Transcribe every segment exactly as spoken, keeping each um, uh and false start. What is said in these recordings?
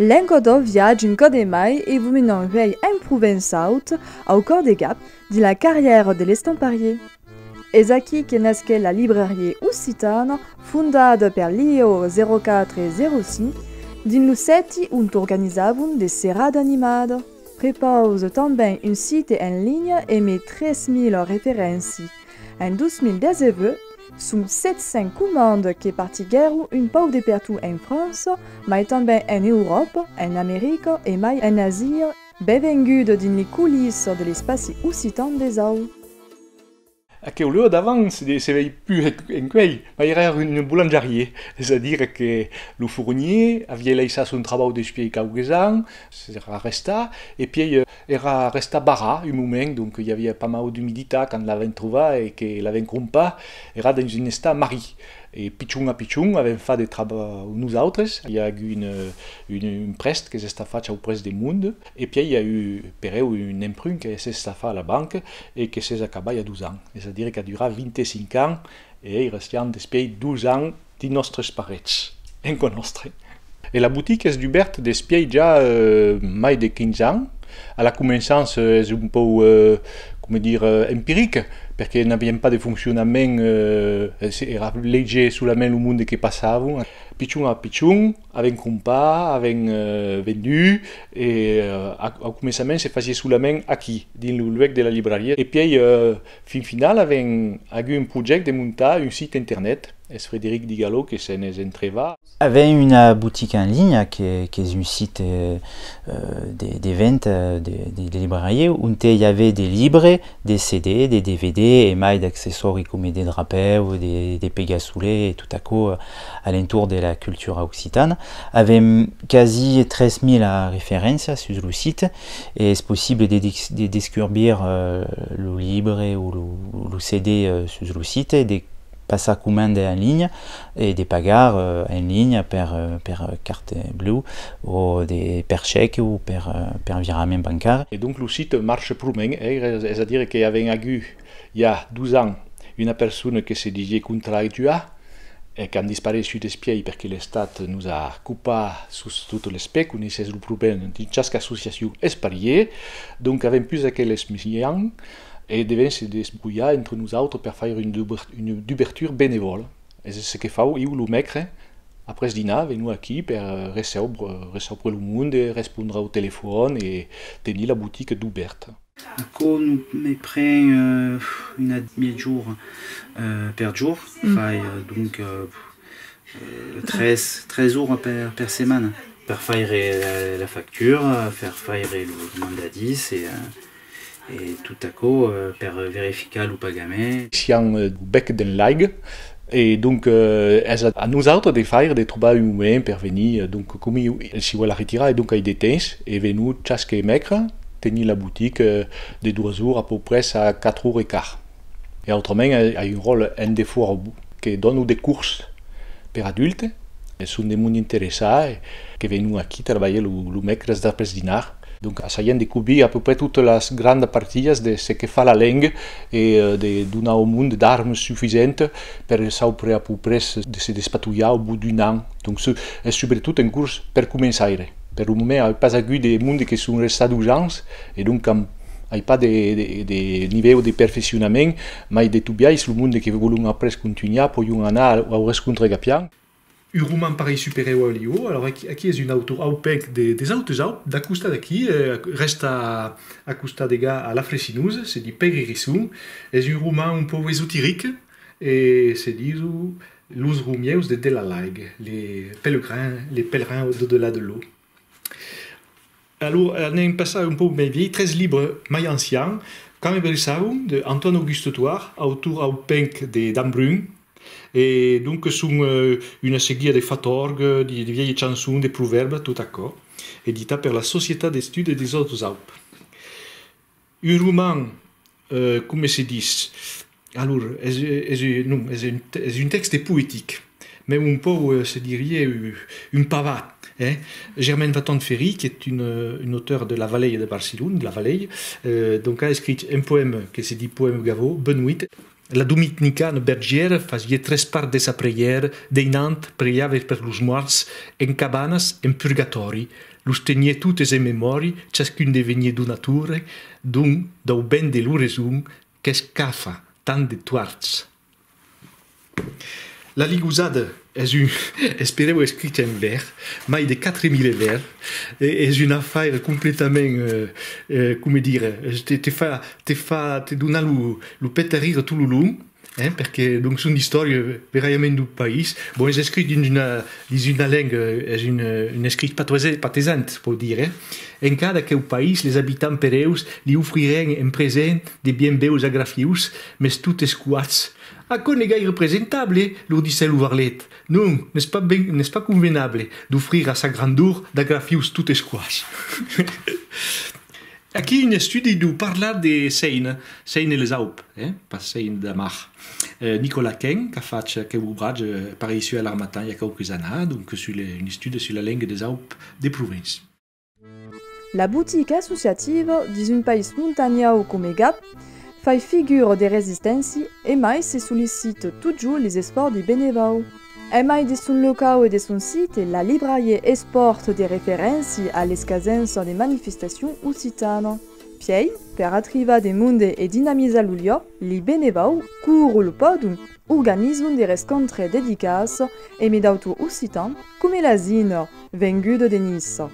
L'encòda viatja un còp de mai e vos menam uèi en Provençaut, au Còr de Gap, dins la carrièra de l'Estamparièr. Es aquí que nasquèt la Librariá Occitana, fondada per l'I E O zèro quatre e zèro cinc, dins lo sèti ont organizavan de serada animada. Prepausa tanben un site en linha emé tres mila referéncias. En dos mil dètz-e-vuech, son sèt cents comandas que partiguèron un pauc de pertot en França, mai tanben en Euròpa, en America e mai en Asia. Benvenguda dins li colissas de l'espaci occitan de Zau. Aqueu luec davant se, se vei pus en, encuei, mai èra una bolanjariá, es a dire que lo fornier aviá laissat son trabalh despuei quauques ans, s'èra arrestat, e pièi, eh, èra restat barrat un moment, donc i aviá pas mau d'umiditat quand l'avèm trobat e que l'avèm crompat, èra dins un estat marrit. E pichon a pichon avèm fach de trabalhs nosautres. I a agut un, un, un prèst qu'es estat fach auprès de monde, e pièi i a eu, per eu, un emprunt qu'es estat fach a la banca e que s'es acabat i a dos ans. Es a dire qu'a durat vint-e-cinc ans e i restiam despuei dos ans dins nòstres parets, en cò nòstre. E la botica es dubèrta despuei ja, eh, mai de quinze ans. A la començança es un pauc, eh, coma dire, eh, empiric, perque n'aviam pas de foncionament, eh, e se, èra leger solament lo monde que passavan. Pichon a pichon, avèm crompat, avèm, eh, vendut, e, eh, a, au començament se fasiá solament aquí, dins lo luec de la librariá. E pièi, eh, fin final, avèm agut un projècte de montar un site internet. Es Frederic Digallo que se n'es entrevat. Avèm una botica en linha que, qu'es un site, eh, eh, de, de venta de, de, de librariá, onte i avè de libres, de C D, de D V D e mai d'accessòris coma de drapèus, de, de pegasolets e tot aquò, eh, a l'entorn de la cultura occitana. Avèm quasi tres mila referéncias sus lo site e es possible de dis-, de descurbir, eh, lo libre o lo, lo C D, eh, sus lo site e de passar comanda en linha e de pagar, eh, en linha per, eh, per carte bleu o de, per chèque o per, eh, per virament bancari. E donc lo site marcha pro ben, eh, es, es a dire que avèm agut i a dos ans una persona que se disiá contractuat e qu'an dispareissut espièi perque l'Estat nos a copat sus tot l'espè, coneissètz lo problèma dins chasca associacion, es parièr, donc avèm pus aqueles mejans e devèm se desbrolhar entre nosautres per faire una duber-, una dubertura benevòla. Es ce que fau ieu lo mècre, après dinar, veno aquí per, eh, reçaupre, reçaupre lo monde, respondre au telefòn e tenir la botica dubèrta. Aquò nos me pren, eh, una mièjorn, eh, per jorn. Fai, eh, donc, eh, eh, tres, tres oras per, per setmana. Per faire la, la factura, per faire los mandadis e, eh, e tot aquò, eh, per verificar lo pagament. Siam, eh, bèc dens l'aiga, e donc, eh, es a, a nosautres de faire, de trobar un moment per venir, eh, donc, coma ieu, si vòl la retirar, e donc ai de temps, e veno chasque mècre, tenir la botica, eh, de doas oras a pauc près a quatre oras e quart. E autrament, ai, ai un ròtle en defòra que dòno de cors per adultes, e son de monde interessat, e que venon aquí trabalhar lo, lo mècres d'après dinar. Donc, assajam de cobrir a peu près totas las grandas partidas de ce que fa la lenga e, eh, de donar au monde d'armas sufisentas per saupre a peu près de se despatolhar au bout d'un an. Donc, se, es subretot en cors per començaire. Per lo moment, ai pas agut de monde que son restats dos ans, e donc, am, ai pas de, de, de nivèu de perfeccionament, mai de tot biais, lo monde que vòlon après contunhar, pòdon anar au, au Rescontre Gapian. Un roman pareis superior a Lió, alors aquí, aquí es un autor aupenc de, des Autes Aups, d'a costat d'aquí, eh, rèsta a, a costat de Gap a la Fresinosa, se ditz Pègre Risson, es un roman un pauc esoteric, e se dison Los Romièus de Delà l'Aiga, les pèlerins, les pèlerins d'au-delà de l'eau. Alor, anem passar un pauc mai vièlh, tres libres mai ancians, Quand me bressavan, de Antoine-Auguste Thouars, autor aupenc de Dambrun, e donc son, eh, una seguida de fatòrgas, de, de vièlhas chançons, de provèrbes, tot aquò, editat per la Societat d'Estudis des Autes Aups. Un roman, eh, coma se ditz, alor, es, es, non, es un, es un tèxte poetic, mès un pauc, eh, se diriá, un, un pavat, eh? Germaine Vaton-Ferry, qu'es un, eh, un autor de la Valèia de Barcelona, de la Valèia, eh, donc a escrich un poèma que se ditz Poème Gavot, Benoit. La dominicana Bergièra fasiá tres parts de sa prejèra, deinant, prejava per los mòrts, en cabanas, en purgatòri, Los tenié totes en memòri, chascun devenié donator, don, dau ben de l'oraison, qu'escafa tant de tuarts. La Ligosada es un, espereu, escrit en vèrs, mai de quatre mila vèrs, e es un afaire completament, eh, eh, coma dire, te, te fa, te fa, te dona lo, lo pet a rire tot lo long, eh, perque, donc, son d'istòria veraiament dau país. Bon, es escrit dins una, dins una lenga, es un, un escrit patoisé-, patesant, pòu dire, eh. En cada queu país, les abitants pereus li ofrirèn en present de bien beus agrafius, mes totes coats. Aquò n'es gaire presentable, lor disset lo varlet. Non, n'es pas ben, n'es pas convenable d'ofrir a sa grandor d'agrafius totes coats. Aquí un estudi deu parlar de Seine, Seine-les-Alpes, eh? Pas Seine de mar. Eh, Nicolas Quin, qu'a fach aqueu obratge, eh, pareissiá a l'Harmattan i a quauques annadas, donc sus le, un estudi sus la lenga des Alpes de Provença. La botica associativa dins un país montanhau coma Gap fai figura de resisténcia e mai se sollicita totjorn les esfòrts de benevòus. En mai de son locau e de son site, la librariá es pòrta de referéncia a l'escasença de manifestacions occitanas. Pièi, per atrivar de monde e dinamizar lo lieu, li benevòus, quora lo pòdon, organizan de rescontres dedicats emé d'autors occitans, coma la Zina, venguda de Niça.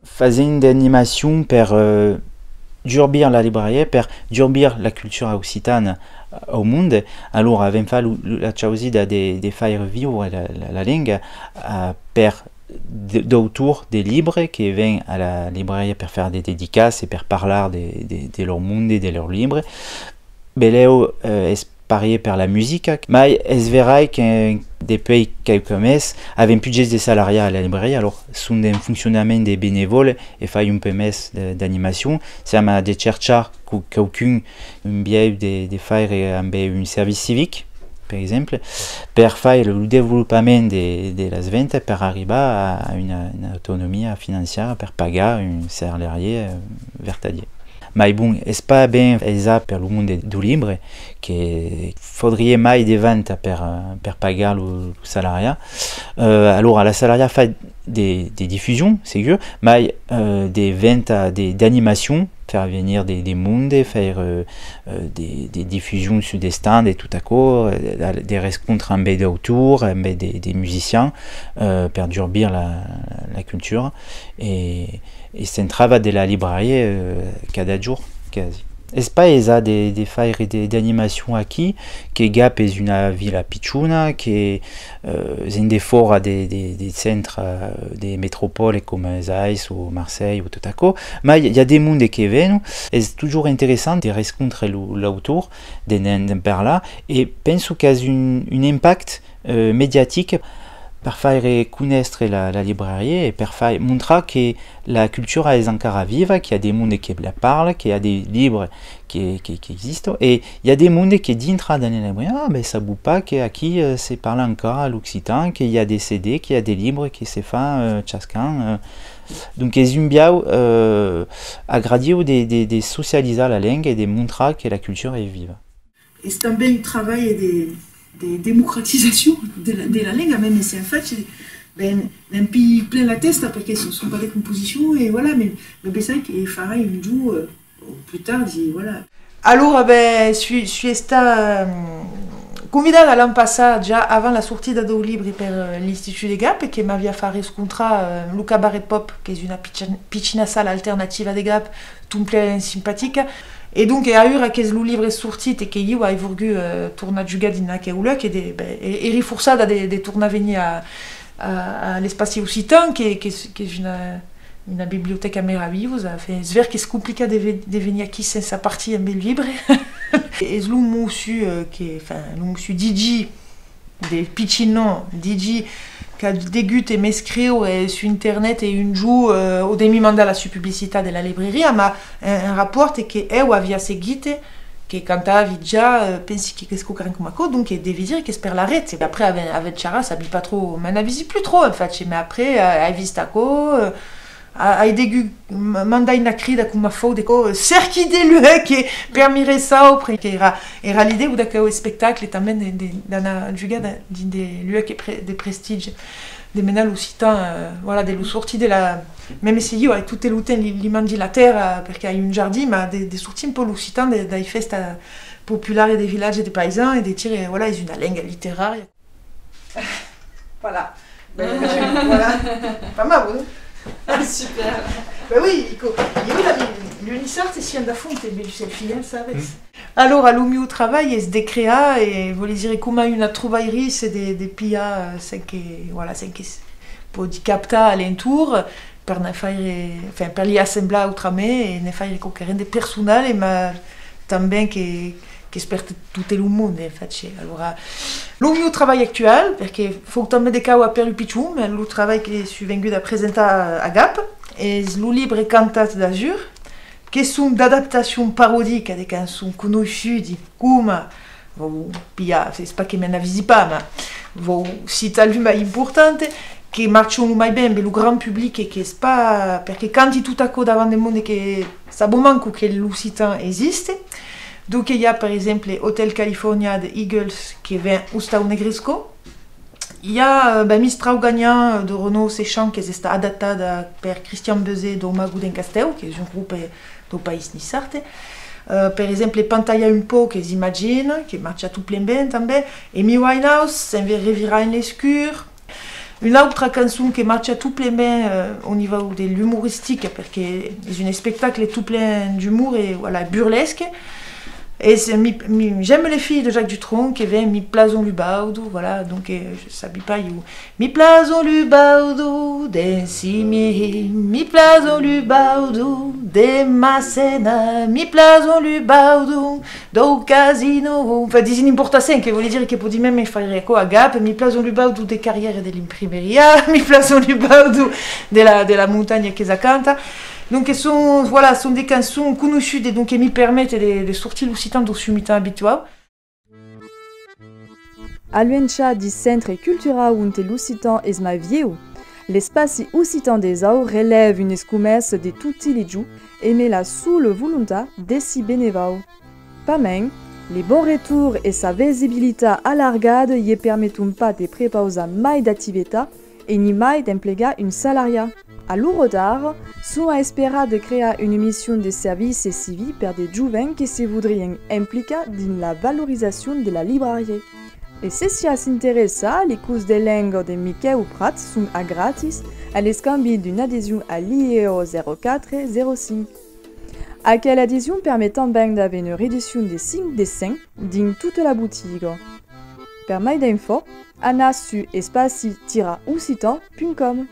Fasèm d'animacion per, eh, durbir la librariá, per durbir la cultura occitana au monde. Alora avèm fach lo, lo, la chausida de, de faire viure la, la, la lenga, eh, per d-, d'autors de libres que ven a la librariá per faire de dedicas e per parlar de, de, de lor monde, de lor libre. Belèu, eh, es parier per la musica, mai es verai que, eh, depuei quauque mes, avèm pus ges de salariats a la librariá, alora son en foncionament de benevòles e fai un pauc mes de, d'animacion. Siam a de cherchar quau-, quauqu'un, un biais de, de faire ambe un servici civic, per exemple, per faire lo, lo desvolopament de, de las ventas, per arribar a, a una, una autonomia financièra, per pagar un salariat, eh, vertadier. Mai bon, es pas ben aisat per lo monde dau libre, que faudrié mai de ventas per, per pagar lo, lo salariat. Eh, alora, la salariá fa de, de difusion, segur, mai, eh, de ventas, de, d'animacion, faire venir de, de monde, faire, eh, eh, de, de difusion sus de stands e tot aquò, eh, de, de rescontres ambe d'autors, ambe de, de musicians, eh, per durbir la, la cultura. E, e s'entrava de la librariá, eh, cada jorn, quasi. Es pas aisat de, de faire de, d'animacion aquí, que Gap es una vila pichona, que, eh, es en defòra de, de, de centres, eh, de metropòle coma es Ais o Marselha o tot aquò, mai i a de monde que venon, es totjorn interessant de rescontre lo, l'autor, de ne'n, de'n parlar, e penso qu'es un, un impact eh, mediatic per faire conéistre la, la librariá e per faire montrar que la cultura es encara viva, qu'i a de monde que la parla, qu'i a de libres que, que, qu'existon, e i a de monde que dintra dins la librariá, ah, ben, sabiá pas que aquí, eh, se parla encara l'occitan, que i a de C D, que i a de libres que se fa, eh, chasqu'an, eh. Donc es un biais, eh, agradiu de, de, de socializar la lenga e de montrar que la cultura es viva. Es tanben un trabalh de, de democratizacion de la, de la lenga, mème se en fach, ben, n'en pilhi plen la tèsta, perque son, son pas de composicions, e voilà, mais, mais pensai que farai un jorn, euh, o plus tard, dire, voilà. Alora, ben, soi, soi estat, euh, convidada l'an passat, ja avant la sortida dau libre per, euh, l'Institut de Gap, e que m'aviá fach rescontrar, euh, lo Cabaret Pop, qu'es una pichina, pichina sala alternativa de Gap, ton plen simpatica. E donc, e aüra qu'es lo libre sortit e que ieu ai vorgut, eh, tornar jugar dins aqueu luec, e de, ben, e, eri forçada de, de tornar venir a, a, a l'espaci occitan, que, que, qu'es una, una bibliotèca meravilhosa. Enfin, es ver qu'es complicat de ve-, de venir aquí sensa partir amb el libre. Es lo mossur, eh, que, enfin, lo mossur Digi, de pichina, Digi, qu'a degut e m'escriure sus internet e un jorn, eh, o de mi mandar la subpublicitat de la librariá, ma en, en rapòrt e que eu aviá seguit, que cantava ja, eh, pensi que qu'es quauquarren coma aquò, donc, e devi dire qu'es per la ret. E après, avèm, avèm charrat, sabi pas tròp, me n'avisi plus tròp, en fach, ma après, eh, ai vist aquò, eh, A-, ai degut ma-, mandar una crida coma fau de cò, eh, cerqui de luec per mi reçaupre, qu'era, era l'idèu d'aqueu espectacle tanben de, de, d'anar jugar da-, dins de luec de pre-, de prestigi. De menar l'occitan, eh, voilà, de lo sortir de la... Mème se ieu ai tot lo temps li, li mangi la tèrra, perque ai un jardin, mas de, de sortir un pauc l'occitan de, dai fèstas popularas de vilatges de païsans e de dire, voilà, es una lenga literària. Voilà. Ben, voilà. Pas mau, non? Ah, super. Ben oui, ico, ieu la, lo niçard es sian da font, ben, selfie, hein, sabes? Alora, lo mieu trabalh es de crear, e vòli dire coma una trobairissa de, de pilhar, eh, cen que, voilà, cen que s-, pòdi captar a l'entorn, per ne faire, enfin, per li assemblar autrament e ne faire quauquarren de personal, e mas tanben que, qu'es per t-, tot lo monde, en fach. Alora, lo mieu trabalh actual, perque fau tanben de cauas per lo pichon, mas lo trabalh que soi venguda a presentar a Gap, es lo libre Cantat d'Azur, que son d'adaptacions parodica de cançons conoissudas, coma, vau pilhar, es pas que me n'avisi pas, mas vau citar lo mai important, que marchon lo mai ben, ben lo grand public, e qu'es pas, perque canti tot aquò davant de monde que sabon manco que l'occitan existe. Donc i a, per exemple, Hotel California de Eagles que ven Ostau Negresco, I a, eh, ben, Mistrau Ganhant, eh, de Renaud Seichamps, qu'es estat adaptada per Christian Beuze dau Mago d'en Castèu, qu'es un grop, eh, dau país niçard. Eh, per exemple, Pantalha un pauc, qu'es Imagine, que marcha tot plen ben tanben. Amy Winehouse, Se'n revirar en l'escur. Una autra cançon que marcha tot plen ben, eh, au nivèu de l'umoristica, perque es un espectacle tot plen d'umor e, voilà, burlesque. Es mi, mi, J'aime les filles de Jacques Dutronc, que ven Mi plason lu baudo, voilà, donc, eh, je sabi pas, ieu, Mi plason lu baudo d'en cimier, mi plason lu baudo de Massena, mi plason lu baudo dau casino. Enfin, disi n'importa cen, que vòli dire que pòdi mème faire aquò a Gap, mi plason lu baudo de carriera de l'imprimeria, mi plason lu baudo de la, de la montanha qu'es a Canta. Donc, que son, voilà, son de cançons conoissudas, donc, que mi permete de, de sortir l'occitan dau sumita abituau. A l'uencha di centre culturau onte l'occitan es mai vieu, l'espaci occitan d'Esau relèva una escomesa de toti li jorns emé la sola volontat d'èsser benevau. Pasmens, li bons retorns e sa visibilitat alargada ie permeton pas de prepausar mai d'activitats e ni mai d'emplegar un salariat. A l'ora d'ara, son a esperar de crear una mission de servici civic per de jovens que se voudrián implicar dins la valorizacion de la librariá. E se siás interessat, li cors de lenga de Miquèu Prat son a gratis, a l'escambi d'una adesion a l'I E O zèro quatre zèro cinc. Aquela adesion permet tanben d'aver una reduccion de cinc de cent dins tota la botiga. Per mai d'infòs, anatz sus espaci tira occitan punt com.